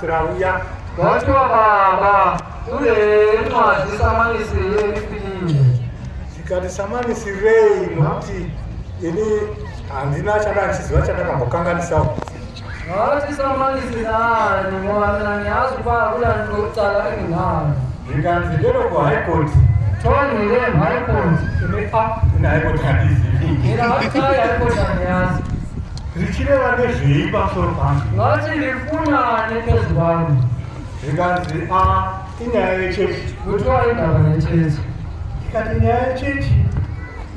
Rauya. Kwathiwa baba kule ncwadi isamanisi elifikile. Ndikati samanisirei nokuti ini handina chandandichiziva chandakambokanganisawo. Ngathi samanisi nani ngoba mina ngiyazi ukuba kula cala enginalo. Zvikanzi ndero kuHigh Court. Kuthiwa ngile High Court. Ini a ini High Court handizivi. Mina ngathi cha i-High Court angiyazi. Richireva nezvei pamusoro pangu? Ngathi lifunani phezu kwami. Zvikanzi a inyaya yechechi. Kuthiwa indaba yechechi. Ndikati nyaya yechechi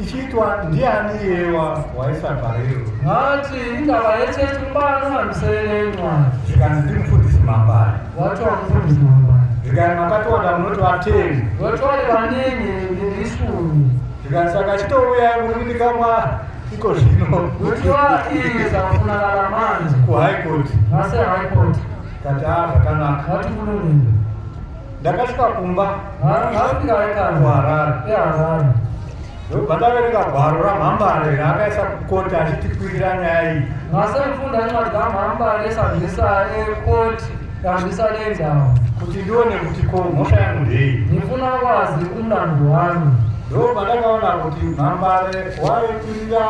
ichiitwa ndiani iyewa waisa bhariro? Ngathi indaba yechechi ubani uhambisele incwadi. Zvikanzi ndimufundisi Mambare. Wathiwa umfundisi Mambare. Zvikanzi makatiwanda munoti vateni. Kuthiwa baningi lishumi. Zvikanzi saka chitouyai muri kudikamwa iko zvino. Kuthiwa iza ufunakala manje. KuHigh Court. Ngase-High Court. Kati a zvakanaka. Ngathi kulungile. Ndakasvika kumba Ngafika ekhaya. kuHarare. EHarare. Ndobva ndaverenga gwaro raMhambare raakaisa kukoti achitikwirira nyaya iyi. Ngase ngifunda incwadi kaMhambare esihambisa ekhoti ehambisa le ndaba. Kuti ndione kuti ko mhosva yangu ndei. Ngifuna ukwazi umlando wami. Ndobva ndakaona kuti Mhambare waikwirira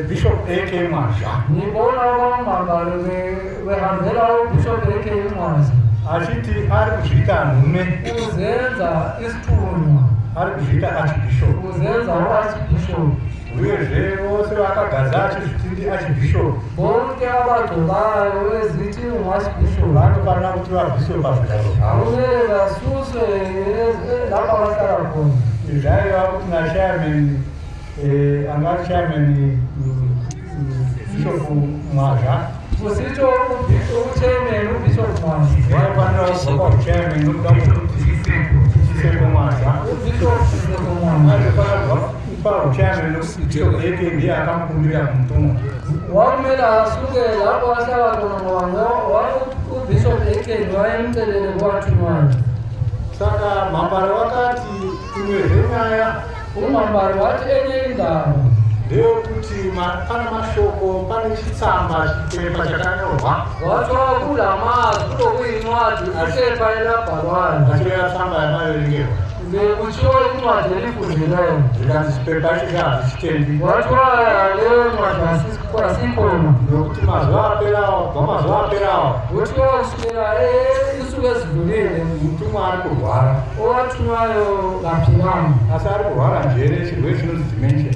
Bishop A.K. Mwazha. Ngibona uMhambare behambela uBishop A.K. Mwazha. Achiti ari kuzviita nhume. Uzenza isithunywa. Ari kuzviita Archbishop. Uzenza u-Archbishop. Uyezve vose vakagadza achizviti ndiArchbishop. Bonke abagcobayo ezithi ungu-Archbishop. Vanofanira kuti vabviswe pazvigaro zvavo. Kumele basuswe lapho abahlala khona. Izvi zvaireva kuti nachairman anga ari chairman Bishop Mwazha. Kusitsho uchairman uBishop Mwazha. Vaifanira kubva pachairman nokuda kwekuti Chiseko Mwazha. UBishop Chiseko Mwazha. Aifanira kubva pachairman nokuti Bishop AK ndiye akamukumbirira kumutumwa. Wakumele asuke lapho ahlala khona ngoba uBishop AK wayemcelele kwathunywayo. Saka Mhambare wakati imwezve nyaya. UMhambare wathi enye indaba. Ndeyekuti pane mashoko, pane chitsamba chipepa chakanyorwa. Wathiwa kulamazwi kulokuyincwadi iphepha elabhalwayo. Achireva tsamba yamaverengerwa. Bekutshiwo incwadi elifundileyo. Zvikanzi chipepa ichocho hazvichitendi. Wathiwa leyo ncwadi asikhona. Nokuti mazuva aperawo, kubva mazuva aperawo. Kuthiwa kusukela insuku ezidlulile. Mutumwa ari kurwara. Owathunywayo kaphilanga. Asi ari kurwara njere chirwere chinonzi dementia.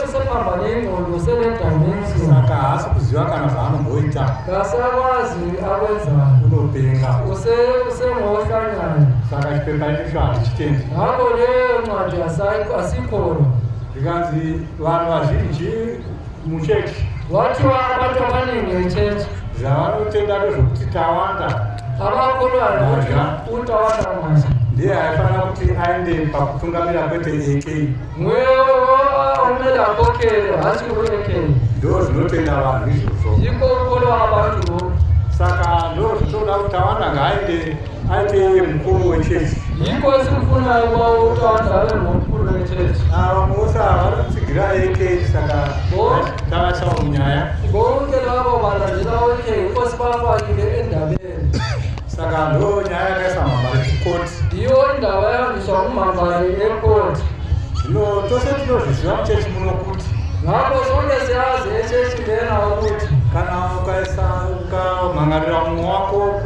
Usephambane ingqondo usele-dementia. Saka haasi kuziva kana zvaanomboita. Kasakwazi akwenzayo. Unopenga. Usengohlanyayo. Saka chipepa ichocho handichitendi. Ngakho leyo ncwadi asikhona. Zvikanzi vanhu vazhinji muchechi. Wathiwa abantu abaningi echechi. Zvavanotenda ndezvokuti Tawanda. Abakholwayo ukuthi uTawanda Mwazha. Ndiye aifanira kuti aende pakutungamira kwete AK. Nguye okumele akhokhele hatshi u-AK. Ndo zvinotenda vanhu izvozvo. Yikho ukukholwa abantu lokhu. Saka ndo zvitoda kuti Tawanda ngaaende aite iye mukuru wechechi. Yikho esikufunayo ukuba uTawanda abe ngomkhulu wechechi. Ava vose ava vari kutsigira AK saka tavasawo munyaya. Bonke labo balandela u-AK yikho sibafakile endabeni. Saka ndo nyaya yakaisa Mhambare kukoti. Yiyo indaba ehanjiswa uMhambare ekhoti. Zvino tose tinozviziva muchechi muno kuti. Ngakho sonke siyazi echechi lena ukuthi. Kana ukaisa ukamhangarira mumwe wako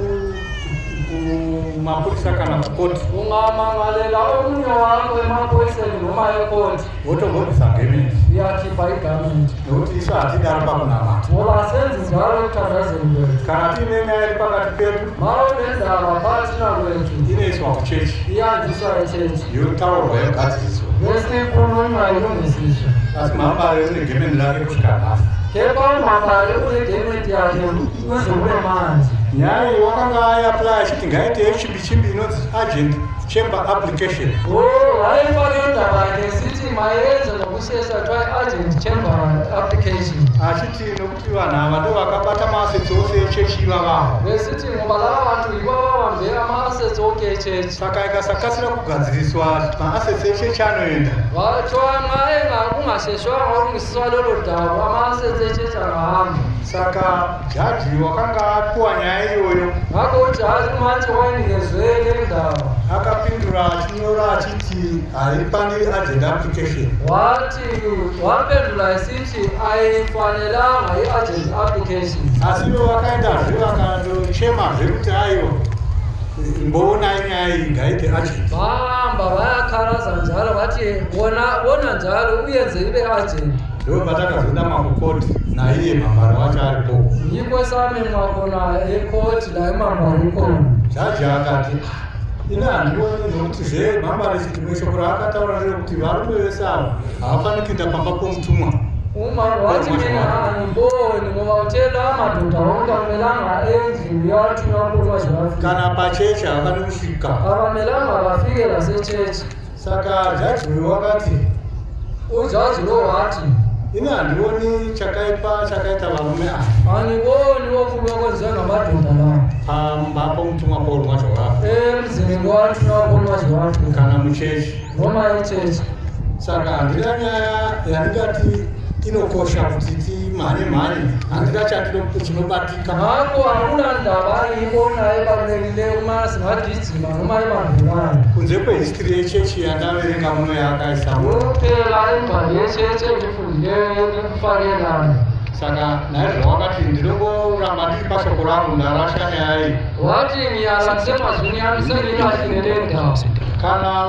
kumapurisa kana kukoti. Ungamangalela omunye wakho emaphoyiseni noma ekhoti. Wotombobvisa gemenzi. Uyakhipha igamenti. Nokuti isu hatidaro pakunamata. Ngoba asenzi njalo ekuthandazeni kwethu. Kana tiine nyaya iri pakati pedu. Ma unendaba phakathina kwethu. Inoiswa kuchechi. Ihanjiswa echechi. Yotaurwa yogadziriswa. Bese ikhulunywa ilungisiswe. Asi Mhambare une gemenzi rake kusvika nhasi. Kepha uMhambare unegementi yakhe kuze kube manje. Nyaya iyi wakanga aiapply achiti ngaite yechimbi chimbi inonzi urgent chamber application. Oh, wayefake indaba yakhe esithi mayenze ngokushesha kuthiwa i-urgent chamber application. Achiti nokuti vanhu ava ndo vakabata maassets ose echechi ivavavo. Besithi ngoba laba bantu yibo ababambe ama-assets onke echechi. Saka ikasakasira kugadziriswa maassets echechi anoenda. Wathiwa nxa kungasheshwanga ukulungisiswa lolo daba ama-assets esetshetshi angahamba. Saka jaji wakanga apiwa nyaya iyoyo Ngakho ujaji umantshi wayenikezwe le ndaba akapindura achinyora achiti haifaniri urgent application. Wathi waphendula esithi ayifanelanga i-urgent application. Asi ivo vakaendazve vakandochemazve kuti aiwa, imboonai nyaya iyi, ngaite urgent. Bahamba bayakhalaza njalo bathi bona bona njalo uyenze ibe urgent. Ndo patakazoenda makukoti naiye mambari wacho aripo. Yikho esamemwa khona ekhoti la imambari ukhona. Jaji akati, "Ah, ini handioni nokuti zve mambari rimwe shoko raakataura nderekuti varume vese ava havafaniri kuenda pamba pomutumwa." Umama wathi mina angiboni ngoba uthe la madoda wonke akumelanga endlini uyathunywa kumazi. Kana pachechi havafaniri kusvika. Abamelanga bafike lasetshetshi. Saka jaji uyu wakati, Ujaji lo wathi, "Ini handioni chakaipa chakaita varume ava angiboni okubi okwenziwe ngamadoda la pamba pomutumwa Paul Mwazha waAfrica emzini kwathunywa kolwazi lwAfrika kana muchechi." Noma etshetshi. Saka handina nyaya yandingati inokosha kuti timhanye mhanye, handina chinobatika. Ngakho akula ndaba engiyibonayo ebalulekileyo uma singagijima noma ibambekayo kunze kwehistory yechechi yandaverenga muno yaakaisa. Kuphela imbali yetshetshi engiyifundileyo engikufakelana. Saka naizvo wakati ndinongoramba ndiri pashoko rangu, ndarasha nyaya iyi. Wathi ngiyala ngisemazwini ami, sengiyilahlile le ndaba. Kana